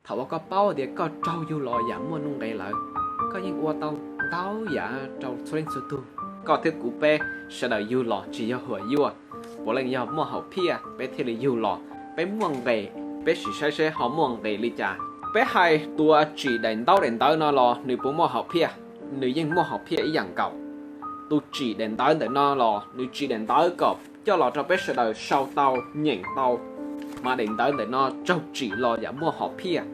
Thaum uas koj paub tias koj raug yug los yam muaj nuj nqis lawm, koj yeej ua tau ntau yam rau txhua leej txhua tug. Koj thiab kuv peb sawv daws yug los tsis yog huam yuaj, puav leej yog muaj hom phiaj peb thiaj li yug los. Peb muaj nqis, peb sim saib seb ho muaj nqis li cas. Peb hais tus tsim daim ntaub daim ntawv no los nws puas muaj hom phiaj? Nws yeej muaj hom phiaj ib yam nkaus. Tus tsim daim ntawv ntawm no los nws tsim daim ntawv kom coj los rau peb sawv daws sau tau, nyeem tau, mas daim ntawv ntawm no raug tsim los yam muaj hom phiaj.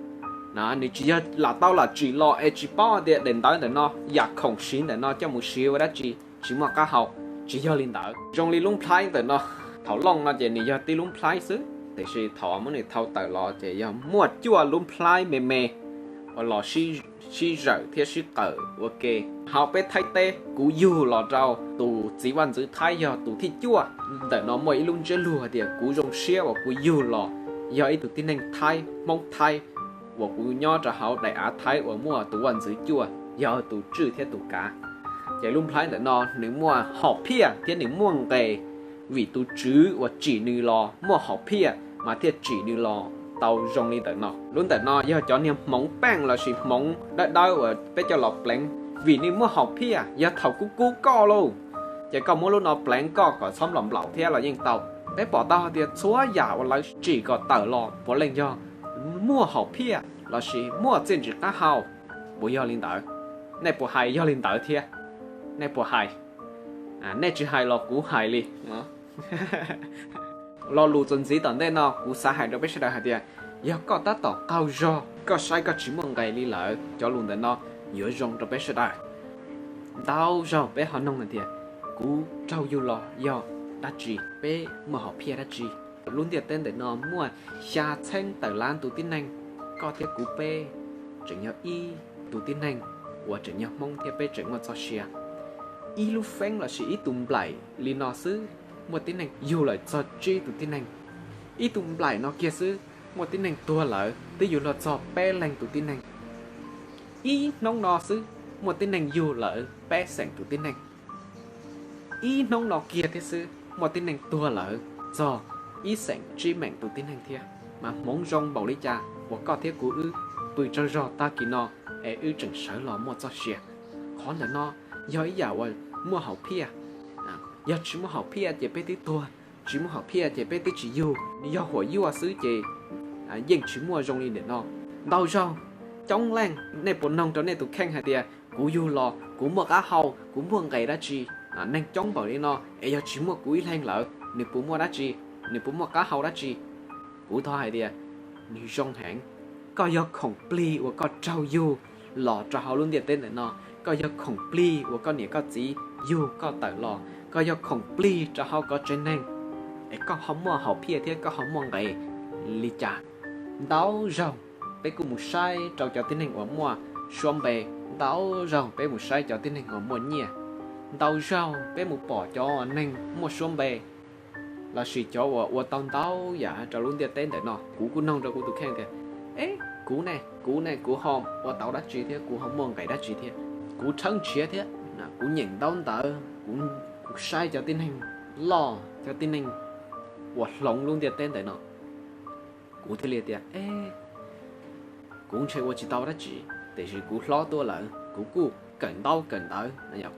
Nws tsis yog lam tau lam tsim los es tsis paub tias daim ntawv ntawm no yam khoom siv ntawm no coj mus siv ua dab tsi tsis muaj qab hau, tsis yog li ntawd. Zoo li lub nplhaib ntawm no, thaum looj no ces nws yog tib lub nplhaib xwb, tiam sis thaum muab nws thau tawm los ces yog muaj cuaj lub nplhaib me me uas los sib zawm thiab sib qawm ua ke. Hauv peb Thaib teb kuv yug los rau tus txiv vaj ntxwv Thaib yog tus thib cuaj. Ntawm no muaj ib lub ntsiab lus hais tias kuv zoo siab uas kuv yug los yog ib tug tib neeg Thaib, Hmoob Thaib, uas kuv nyob rau hauv daim av Thaib uas muaj tus vaj ntxwv cuaj yog tus tswj thiab tus kav. Ces lub nplhaib ntawm no nws muaj hom phiaj thiab nws muaj nqis vim tus tswv uas tsim nws los muaj hom phiaj mas thiaj tsim nws los tau zoo li ntawm no. Lub ntawm no yog cov niag hmoov peej lossis hmoov dawb dawb uas peb coj los pleev, vim nws muaj hom phiaj yog thaum kub kub koj lauj, ces koj muab lub no pleev koj kom txhob nplaum nplaum thiab los yeej tau. Peb pom tau hais tias txhua yam uas lawv tsim kom tawm los puav leej yog muaj hom phiaj lossis muaj txiaj ntsig qab hau. Puas yog li ntawd? Nej puas hais yog li ntawd thiab? Nej puas hais? Nej tsis hais los kuv hais li. Lo lus txuas ntxiv tom ntej no kuv xav hais rau peb sawv daws hais tias yog koj tab tom qaug zog, koj saib koj tsis muaj nqis li lawm, cov lus ntawm no yuav zoo rau peb sawv daws. Ntau zaug peb ho noog hais tias kuv raug yug los yog dab tsi, peb muaj hom phiaj dab tsi? Lub ntiaj teb ntawm no muaj xya txheeb tawm lab tus tib neeg, koj thiab kuv peb tseem yog ib tus tib neeg uas tseem yog Hmoob thiab peb tseem muaj txoj sia. Ib lub feeb lossis ib tug nplaim li no xwb muaj tib neeg yug lawm txog tsib tus tib neeg. Ib tug nplaim no kiag xwb muaj tib neeg tuag lawm twb yuav luag txog peb leeg tus tib neeg. Ib hnub no xwb muaj tib neeg yug lawm peb xeem tus tib neeg. Ib hnub no kiag thiab xwb muaj tib neeg tuag lawm txog ib xeem tsib meem tus tib neeg thiab. Mas hmoov zoo npaum li cas uas koj thiab kuv wb pw tsaug zog tag kis no es wb tseem sawv los muaj txoj sia. Qhov ntawm no yog ib yam uas muaj hom phiaj. Yog tsis muaj hom phiaj ces peb twb tuag, tsis muaj hom phiaj ces peb twb tsis yug. Yog huam yuaj xwb ces yeej tsis muaj zoo li ntawm no. Ntau zaug coob leej nej puas noog rau nej tus kheej hais tias kuv yug los kuv muaj qab hau, kuv muaj nqis dab tsi? Neeg coob npaum li no es yog tsis muaj kuv ib leeg lawm nws puas muaj dab tsi, nws puas muaj qab hau dab tsi? Kuv thov hais tias nws zoo heev. Koj yog khoom plig uas koj raug yug los rau hauv lub ntiaj teb ntawm no, koj yog khoom plig uas koj niam koj txiv yug koj tawm los, koj yog khoom plig rau hauv koj tsev neeg, es koj ho muaj hom phiaj thiab koj ho muaj nqis li cas? Ntau zaug peb kuj mus saib rau cov tib neeg uas muaj suab npe, ntau zaug peb mus saib cov tib neeg uas muaj nyiaj, ntau zaug peb mus pom cov neeg muaj suab npe lossis cov uas ua tau ntau yam rau lub ntiaj teb ntawm no. Kuv kuj noog rau kuv tus kheej tias, e, kuv ne, kuv ne, kuv ho ua tau dab tsi thiab kuv ho muaj nqis dab tsi thiab? Kuv tshawb nrhiav thiab, kuv nyeem ntaub ntawv, kuv saib cov tib neeg loj, cov tib neeg uas hloov lub ntiaj teb ntawm no. Kuv thiaj li tias, e, kuv ntshe ua tsis tau dab tsi, tiam sis kuv hlob tuaj lawm kuv kuj kawm ntaub kawm ntawv,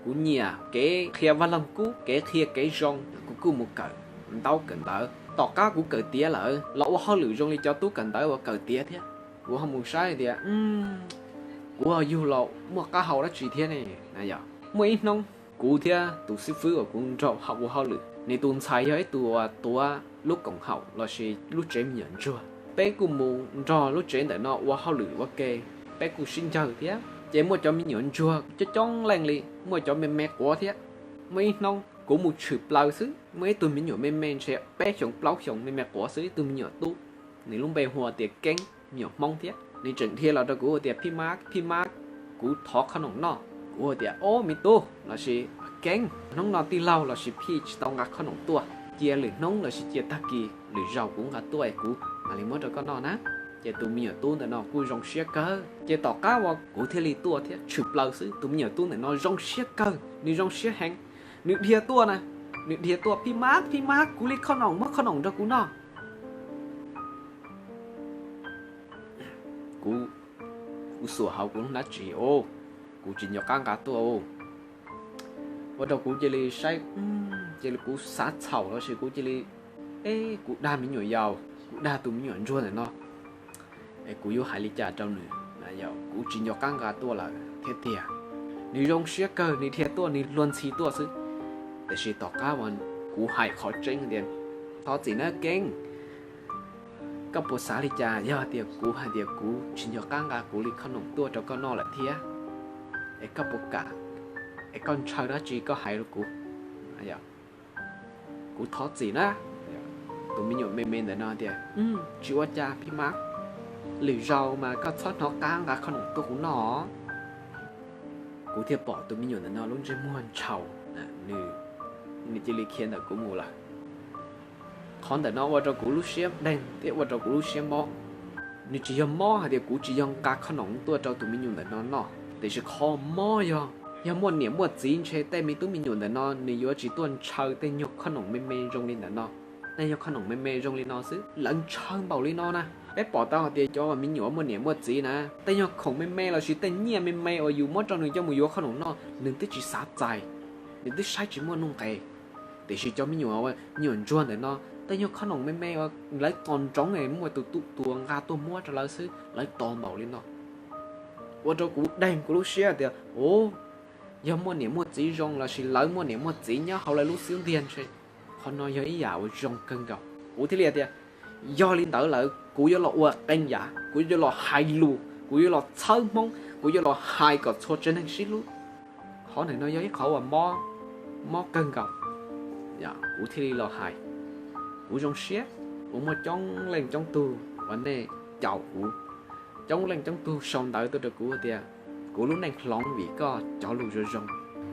kuv nyiam kev qhia vaj loog kub, kev qhia kev zoo, kuv kuj mus kawm ntaub kawm ntawv. Tom qab kuv kawm tiav lawm los ua hauj lwm zoo li cov tub kawm ntawv uas kawm tiav thiab. Kuv ho mus saib tias kuv ho yug los muaj qab hau dab tsi thiab ne? Muaj ib hnub kuv thiab tus xib fwb uas kuv nrog ua hauj lwm, nws tus ntxhais yog ib tug uas tuav lub koom haum lossis lub tsev me nyuam ntsuag. Peb kuj mus nrog lub tsev ntawm no ua hauj lwm ua ke, peb kuj sib ncawg thiab. Ces muaj cov me nyuam ntsuag coob coob leej li, muaj cov me me quav thiab. Muaj ib hnub kuv mus tshwm plaws xwb, muaj ib tug me nyuam me me ntshe peb xyoos plaub xyoos me me quav xwb, ib tug me nyuam tub, nws lub npe hu tias Keeb, me nyuam Hmoob thiab. Nws tseem dhia los rau kuv tias, Phij Mab, Phij Mab, kuv thov khob noom noj. Kuv tias, Ob, me tub lossis Keeb, hnub no tij laug lossis phij tsis tau nqa khob noom tuaj, cia lwm hnub lossis cia tag kis lwm zaus kuv nqa tuaj kuv mam li muab rau koj noj na. Ces tus me nyuam tub ntawm no kuj zoo siab kawg. Ces tom qab uas kuv thiaj li tuaj thiab tshwm plaws xwb, tus me nyuam tub ntawm no zoo siab kawg, nws zoo siab heev. Nws dhia tuaj na, nws dhia tuaj, Phij Mab, Phij Mab, kuv li khob noom, muab khob noom rau kuv noj. Kuv, kuv xuas hauv kuv lub hnab tsis, kuv tsis nco qab nqa tuaj. Ua rau kuv cia li saib, cia li kuv xav txhaum los sis kuv cia li, e, kuv dag me nyuam yaus, kuv dag tus me nyuam ntsuag ntawm no, es kuv yuav hais li cas rau nws? Kuv tsis nco qab nqa tuaj lawm thiab tiag. Nws zoo siab kawg, nws dhia tuaj, nws luag ntxhi tuaj xwb. Tiam sis tom qab uas kuv hais qhov tseeb tias, thov txim nawb Keeb, koj puas xav li cas yog tias kuv hais tias kuv tsis nco qab nqa kuv li khob noom tuaj rau koj noj lawm thiab? Es koj puas kam? Es koj ntshaw dab tsi koj hais rau kuv. Kuv thov txim na. Tus me nyuam me me ntawm no tias, tsis ua cas phim mab, lwm zaus mas koj txhob hnov qab nqa khob noom tuaj kuv noj. Kuv thiaj pom tus me nyuam ntawm no lub ntsej muag ntshaus, nws cia li khiav ntawm kuv mus lawm. Qhov ntawm no ua rau kuv lub siab deeg thiab ua rau kuv lub siab mob. Nws tsis yog mob hais tias kuv tsis yog nqa khob noom tuaj rau tus me nyuam ntawm no noj, tiam sis qhov mob yog, yog muaj niam muaj txiv ntshe tej me tub me nyuam ntawm no nws yuav tsis tuaj ntshaw tej nyuag khob noom me me zoo li ntawm no. Tej nyuag khob noom me me zoo li no xwb lawv ntshaw npaum li no na. Peb pom tau hais tias cov me nyuam muaj niam muaj txiv na, tej nyuag khoom me me los sis tej nyiaj me me uas yus muab rau nws coj mus yuav khob noom noj nws twb tsis xav txais, nws twb saib tsis muaj nuj nqes. Tiam sis cov me nyuam, me nyuam ntsuag ntawm no, tej nyuag khob noom me me uas lawv tos ntsoov es muaj tus tuaj nqa tuaj muab rau lawv xwb lawv tos npaum li no. Ua rau kuv deeg kuv lub siab tias, u, yog muaj niam muaj txiv zoo los sis lawv muaj niam muaj txiv nyob hauv lawv lub xub ntiag ntshe qhov no yog ib yam uas zoo kawg nkaus. Kuv thiaj li tias, yog li ntawd lawm kuv yuav los ua qee yam, kuv yuav los hais lus, kuv yuav los txhawb Hmoob, kuv yuav los hais kom txhua tsev neeg sib hlub. Qhov ntawm no yog ib qhov uas mob kawg nkaus. Kuv thiaj li los hais, kuv zoo siab uas muaj coob leej coob tug uas nej caum kuv, coob leej coob tug sau ntawv tuaj rau kuv tias kuv lub neej hloov vim koj cov lus zoo zoo,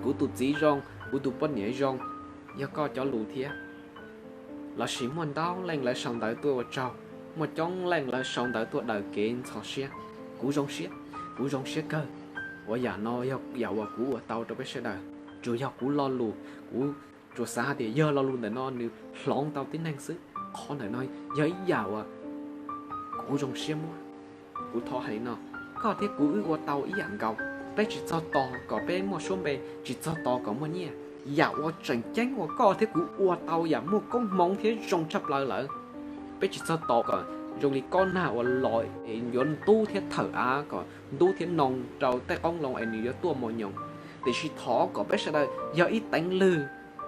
kuv tus txiv zoo, kuv tus poj niam zoo, yog koj cov lus thiab. Los sis muaj ntau leej lawv sau ntawv tuaj ua tsaug, muaj coob leej lawv sau ntawv tuaj daws kev ntxhov siab. Kuv zoo siab, kuv zoo siab kawg uas yam no yog yam uas kuv ua tau rau peb sawv daws. Tsuas yog kuv lo lus, kuv tsuas xav hais tias yog lo lus ntawm no nws hloov tau tib neeg xwb. Qhov ntawm no yog ib yam uas kuv zoo siab muab. Kuv thov hais li no, koj thiab kuv wb ua tau ib yam nkaus, peb tsis txog tos kom peb muaj suab npe, tsis txog tos kom muaj nyiaj. Yam uas tseem ceeb uas koj thiab kuv ua tau yam muaj koob hmoov thiab zoo tshaj plaws lawm. Peb tsis txog tos kom zoo li kob nag uas los es yuav ntub thiab thawm av kom ntub thiab noo rau tej qoob loo es nws yuav tuaj mos nyoos. Tiam sis thov kom peb sawv daws yog ib teev lwg,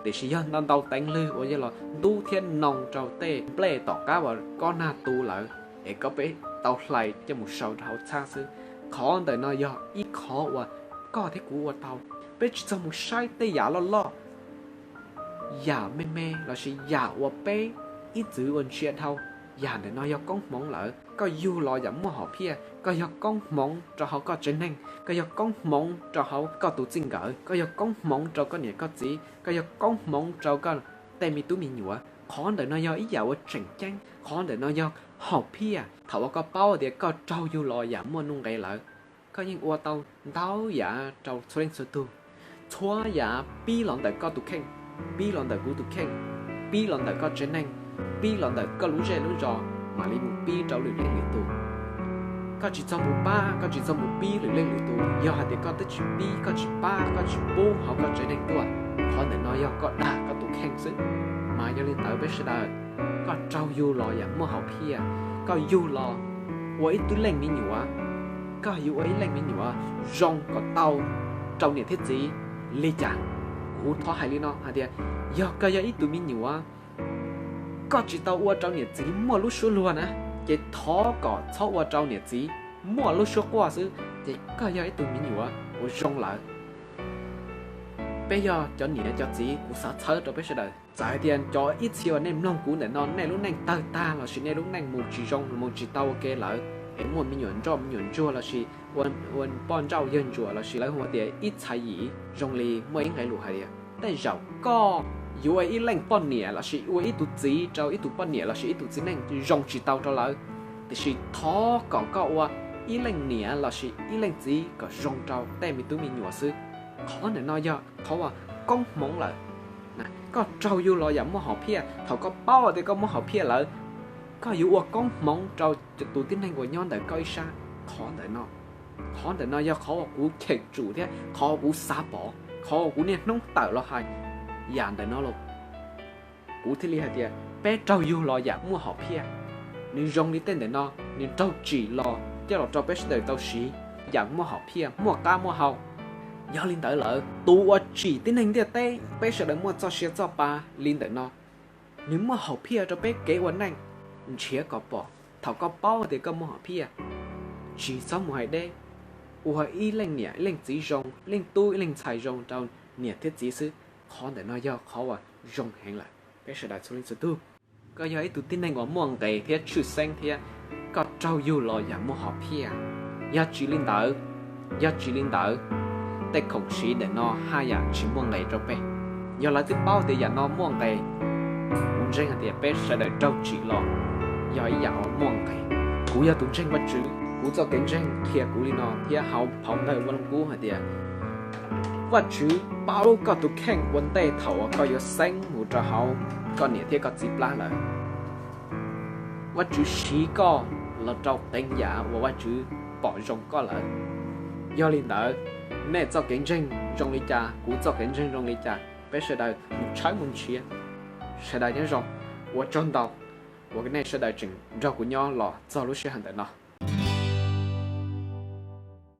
tiam sis yog ntau ntau teev lwg uas yog los ntub thiab noo rau tej nplej tom qab uas kob nag tu lawm es kom peb tau hlais coj mus sau rau hauv txhab xwb. Qhov ntawm no yog ib qhov uas koj thiab kuv ua tau. Peb tsis txog mus saib tej yam loj loj, yam me me los sis yam uas peb ib txwm ua ntsia dhau. Yam ntawm no yog koob hmoov lawm. Koj yug los yam muaj hom phiaj, koj yog koob hmoov rau hauv koj tsev neeg, koj yog koob hmoov rau hauv koj tus txij nkawm, koj yog koob hmoov rau koj niam koj txiv, koj yog koob hmoov rau koj tej me tub me nyuam. Qhov ntawm no yog ib yam uas tseem ceeb, qhov ntawm no yog hom phiaj. Thaum uas koj paub tias koj raug yug los yam muaj nuj nqes lawm, koj yeej ua tau ntau yam rau txhua leej txhua tug. Txhua yam pib los ntawm koj tus kheej, pib los ntawm kuv tus kheej, pib los ntawm koj tsev neeg, pib los ntawm koj lub zej lub zos, mam li mus pib rau lwm leej lwm tus. Koj tsis txog mus pab, koj tsis txog mus pib lwm leej lwm tus. Yog hais tias koj twb tsis pib, koj tsis pab, koj tsis pub hauv koj tsev neeg tuaj, qhov ntawm no yog koj dag koj tus kheej xwb. Mas yog li ntawd peb sawv daws, koj raug yug los yam muaj hom phiaj, koj yug los ua ib tug leej me nyuam, koj yuav ua ib leej me nyuam zoo kom tau rau niam thiab txiv li cas? Kuv thov hais li no hais tias, yog koj yog ib tug me nyuam, koj tsis tau ua rau niam txiv muaj lub suab luag na, ces thov kom txhob ua rau niam txiv muaj lub suab quaj xwb, ces koj yog ib tug me nyuam uas zoo lawm. Peb yog cov niam cov txiv, kuv xav txhawb rau peb sawv daws. Txawm hais tias cov ib txhia uas nej mloog kuv ntawm no nej lub neej tawg tag los sis nej lub neej mus tsis zoo, mus tsis tau ua ke lawm, es muaj me nyuam nroj me nyuam ntsuag los sis ua poj nrauj yawg ntsuam los sis lawv hu tias ib txhais yim, zoo li muaj ib nqe lus hais tias, tej zaum koj yuav ua ib leej poj niam los sis ua ib tug txiv rau ib tug poj niam los sis ib tug txiv neej zoo tsis tau rau lawv, tiam sis thov kom koj ua ib leej niam los sis ib leej txiv kom zoo rau tej me tub me nyuam xwb. Qhov ntawm no yog qhov uas koob hmoov lawm. Koj raug yug los yam muaj hom phiaj, thaum koj paub tias koj muaj hom phiaj lawm, koj yuav ua koob hmoov rau tus tib neeg uas nyob ntawm koj ib sab. Qhov ntawm no, qhov ntawm no yog qhov uas kuv cheem tsum thiab qhov uas kuv xav pom, qhov uas kuv niaj hnub tawm los hais yam ntawm no los. Kuv thiaj li hais tias peb raug yug los yam muaj hom phiaj. Nws zoo li tej ntawm no, nws raug tsim los coj los rau peb sawv daws tau siv yam muaj hom phiaj, muaj qab muaj hau. Yog li ntawd lawm, tus uas tsim tib neeg ntiaj teb, peb sawv daws muaj txoj sia txoj pa li ntawm no, nws muaj hom phiaj rau peb kev ua neej. Nrhiav kom pom, thaum koj paub tias koj muaj hom phiaj, tsis txhob mus hais deb, ua ib leej niam ib leej txiv zoo, ib leej tub ib leej ntxhais zoo rau niam thiab txiv xwb. Qhov ntawm no yog qhov uas zoo heev lawm peb sawv daws txhua leej txhua tug. Koj yog ib tug tib neeg uas muaj nqis thiab tshwj xeeb thiab koj raug yug los yam muaj hom phiaj. Yog tsis li ntawd, yog tsis li ntawd, tej khoom siv ntawm no haj yam tsis muaj nqis rau peb. Yog lawv twb paub tias yam no muaj nqis, kuv ntseeg hais tias peb sawv daws raug tsim los yog ib yam uas muaj nqis. Kuv yog tus ntseeg Vajtswv, kuv txoj kev ntseeg qhia kuv li no thiab hauv phau ntawv Vaj Lug Kub hais tias Vajtswv paub koj tus kheej ua ntej thaum uas koj yuav xeeb mus rau hauv koj niam thiab koj txiv plab lawm. Vajtswv siv koj los rau qee yam uas Vajtswv pom zoo koj lawm. Yog li ntawd, nej txoj kev ntseeg zoo li cas, kuv txoj kev ntseeg zoo li cas, peb sawv daws mus tshawb mus nrhiav. Sawv daws nyob zoo, ua tsaug ntau uas nej sawv daws tseem nrog kuv nyob los txog lub sij hawm ntawm no.